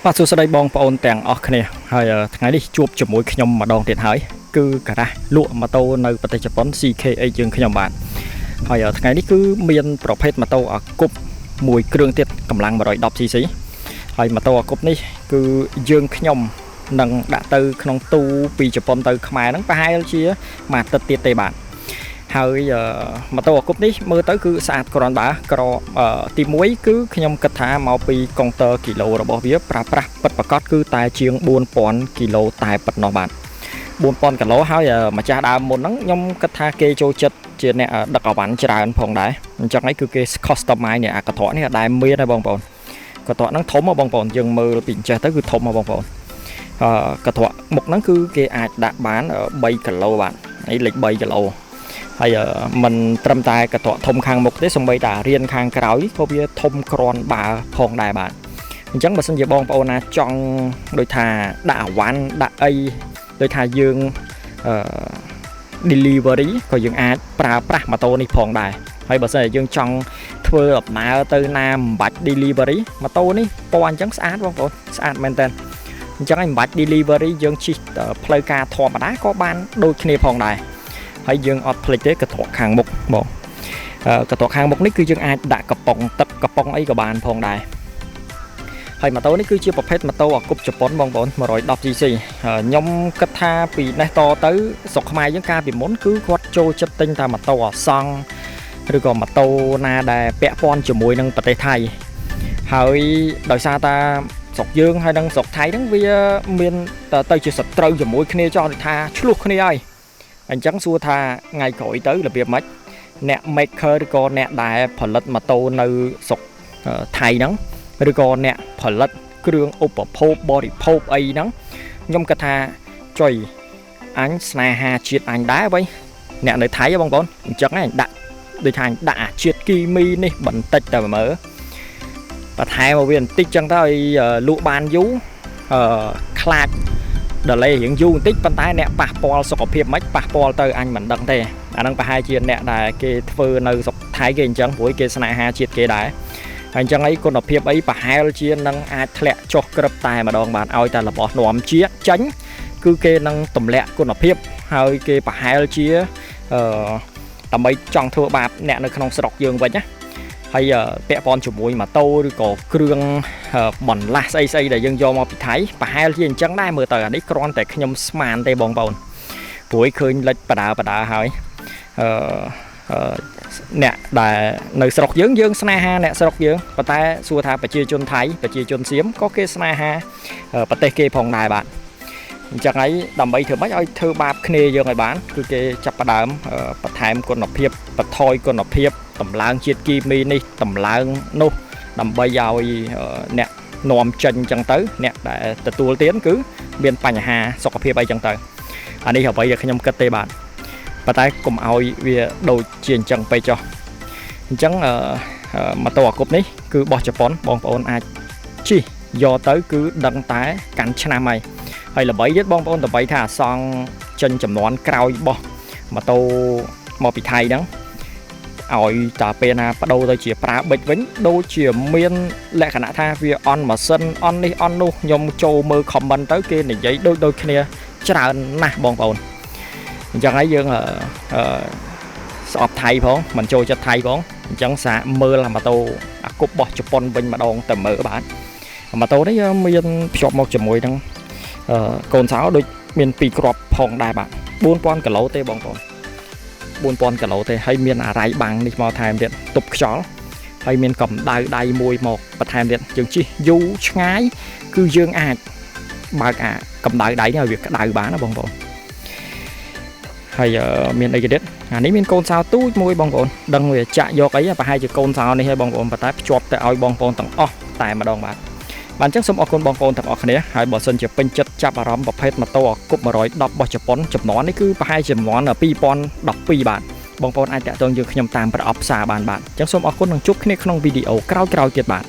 បាទសួស្តីបងប្អូនទាំងអស់គ្នាហើយថ្ងៃនេះជួបជាមួយខ្ញុំម្ដងទៀតហើយគឺការ៉ាស់លក់ម៉ូតូនៅប្រទេសជប៉ុន CKH យើងខ្ញុំបាទហើយថ្ងៃនេះគឺមានប្រភេទម៉ូតូអាគុបមួយគ្រឿងទៀតកម្លាំង 110 cc ហើយម៉ូតូអាគុបនេះគឺយើងខ្ញុំនឹងដាក់ទៅក្នុងទូពីជប៉ុនទៅខ្មែរហ្នឹងប្រហែលជាមួយអាទិត្យទៀតទេបាទហើយម៉ូតូអាគុបនេះមើលទៅគឺស្អាតគ្រាន់បើក្រទី1គឺខ្ញុំគិតថាមកពីកុងទ័រគីឡូរបស់វាប្រើប្រាស់ពិតប្រាកដគឺតែជាង4000គីឡូតែប៉ុណ្ណោះបាទ4000គីឡូហើយម្ចាស់ដើមមុនហ្នឹងខ្ញុំគិតថាគេចូលចិត្តជាអ្នកដឹកអវ៉ាន់ច្រើនផងដែរអញ្ចឹងឯងគឺគេ customize នេះអាកត្រកនេះអត់ដែលមានទេបងប្អូនកត្រកហ្នឹងធំហ៎បងប្អូនយើងមើលពីអញ្ចេះទៅគឺធំហ៎បងប្អូនអឺកត្រកមុខហ្នឹងគឺគេអាចដាក់បាន3គីឡូបាទនេះលេខ3គីឡូហើយมันត្រឹមតែកត្រកធំខាងមុខទេសូម្បីតែរៀនខាងក្រោយក៏វាធំក្រាន់បើផងដែរបាទអញ្ចឹងបើសិនជាបងប្អូនណាចង់ដូចថាដាក់អវ៉ាន់ដាក់អីដូចថាយើងអឺ delivery ក៏យើងអាចប្រើប្រាស់ម៉ូតូនេះផងដែរហើយបើសិនជាយើងចង់ធ្វើដំណើរទៅណាមិនបាច់ delivery ម៉ូតូនេះពណ៌អញ្ចឹងស្អាតបងប្អូនស្អាតមែនតើអញ្ចឹងឯងមិនបាច់ delivery យើងជិះផ្លូវការធម្មតាក៏បានដូចគ្នាផងដែរហើយយើងអត់ភ្លេចទេកត្រកខាងមុខបងកត្រកខាងមុខនេះគឺយើងអាចដាក់កំប៉ុងទឹកកំប៉ុងអីក៏បានផងដែរហើយម៉ូតូនេះគឺជាប្រភេទម៉ូតូអាគុបជប៉ុនបងប្អូន 110 cc ខ្ញុំគិតថាពីនេះតទៅស្រុកខ្មែរយើងកាលពីមុនគឺគាត់ចូលចិត្តទិញតែម៉ូតូអាសង់ឬក៏ម៉ូតូណាដែលពាក់ព័ន្ធជាមួយនឹងប្រទេសថៃហើយដោយសារតាស្រុកយើងហើយនិងស្រុកថៃហ្នឹងវាមានទៅជាសត្រូវជាមួយគ្នាចោះដូចថាឆ្លោះគ្នាហើយអញ្ចឹងសួរថាថ្ងៃក្រោយទៅរបៀបម៉េចអ្នក maker ឬក៏អ្នកដែលផលិតម៉ូតូនៅស្រុកថៃហ្នឹងឬក៏អ្នកផលិតគ្រឿងឧបភោគបរិភោគអីហ្នឹងខ្ញុំគិតថាចុយអញស្នេហាជាតិអញដែរវ៉ៃអ្នកនៅថៃហ៎បងប្អូនអញ្ចឹងឯងដាក់ដូចថាអញដាក់អាជាតិគីមីនេះបន្តិចតែមើលបន្ថែមមកវាបន្តិចចឹងទៅឲ្យលក់បានយូរអឺខ្លាចដល់លេរៀងយូរបន្តិចប៉ុន្តែអ្នកប៉ះពាល់សុខភាពមិនប៉ះពាល់ទៅអញមិនដឹងទេអាហ្នឹងប្រហែលជាអ្នកដែលគេធ្វើនៅស្រុកថៃគេអញ្ចឹងព្រោះគេស្នេហាជាតិគេដែរហើយអញ្ចឹងអីគុណភាពអីប្រហែលជានឹងអាចធ្លាក់ចុះក្រឹបតែម្ដងបានឲ្យតែរបស់នាំជាតិចេញគឺគេនឹងទម្លាក់គុណភាពហើយគេប្រហែលជាអឺដើម្បីចង់ធ្វើបាបអ្នកនៅក្នុងស្រុកយើងវិញណាហើយពាក់ព័ន្ធជាមួយម៉ូតូឬក៏គ្រឿងបន្លាស់ស្អីស្អីដែលយើងយកមកពីថៃប្រហែលជាអញ្ចឹងដែរមើលទៅអានេះគ្រាន់តែខ្ញុំស្មានទេបងប្អូនព្រោះឃើញលិចបដាបដាហើយអឺអ្នកដែលនៅស្រុកយើងយើងស្នេហាអ្នកស្រុកយើងប៉ុន្តែសួរថាប្រជាជនថៃប្រជាជនសៀមក៏គេស្នេហាប្រទេសគេផងដែរបាទអញ្ចឹងហើយដើម្បីធ្វើម៉េចឲ្យធ្វើបាបគ្នាយើងឲ្យបានគឺគេចាប់ផ្ដើមបន្ថែមគុណភាពបន្ថយគុណភាពតម្លើងជាតិគីមីនេះតម្លើងនោះដើម្បីឲ្យអ្នកនាំចេញអញ្ចឹងទៅអ្នកដែលទទួលទានគឺមានបញ្ហាសុខភាពអីចឹងទៅអានេះអ្វីដែលខ្ញុំគិតទេបាទប៉ុន្តែកុំឲ្យវាដូចជាអញ្ចឹងពេកចុះអញ្ចឹងអឺម៉ូតូអាគុបនេះគឺបោះជប៉ុនបងប្អូនអាចជិះយកទៅគឺដឹងតែកាន់ឆ្នាំហើយហើយល្បីទៀតបងប្អូនល្បីថាអាសង់ចេញចំនួនក្រោយបោះម៉ូតូមកពីថៃហ្នឹងឲ្យតាពេលណាបដូរទៅជាប្រើប៊ិចវិញដូចជាមានលក្ខណៈថាវាអន់ម៉ាស៊ីនអន់នេះអន់នោះខ្ញុំចូលមើល comment ទៅគេនិយាយដូចដូចគ្នាច្រើនណាស់បងប្អូនអញ្ចឹងហើយយើងអឺស្អប់ថៃផងមិនចូលចិត្តថៃផងអញ្ចឹងសាកមើលអាម៉ូតូអាគុបរបស់ជប៉ុនវិញម្ដងទៅមើលបាទម៉ូតូនេះមានភ្ជាប់មកជាមួយនឹងកូនសោដូចមាន2គ្រាប់ផងដែរបាទ4000គីឡូទេបងប្អូន4000គីឡូទេហើយមានអារ៉ៃបាំងនេះមកថែមទៀតទប់ខ្យល់ហើយមានកម្ដៅដៃមួយមកបន្ថែមទៀតយើងជិះយូរឆ្ងាយគឺយើងអាចបើកអាកម្ដៅដៃនេះឲ្យវាក្ដៅបានណាបងប្អូនហើយមានអីគេទៀតអានេះមានកូនសោទូចមួយបងប្អូនដឹងវាចាក់យកអីប្រហែលជាកូនសោនេះហើយបងប្អូនប៉ុន្តែភ្ជាប់ទៅឲ្យបងប្អូនទាំងអស់តែម្ដងបាទបាទអញ្ចឹងសូមអរគុណបងប្អូនទាំងអស់គ្នាហើយបើសិនជាពេញចិត្តចាប់អារម្មណ៍ប្រភេទម៉ូតូអាគុប110របស់ជប៉ុនចំនួននេះគឺប្រហែលជាចំនួន2012បាទបងប្អូនអាចតាក់ទងយើងខ្ញុំតាមប្រអប់សារបានបាទអញ្ចឹងសូមអរគុណនិងជួបគ្នាក្នុងវីដេអូក្រោយៗទៀតបាទ។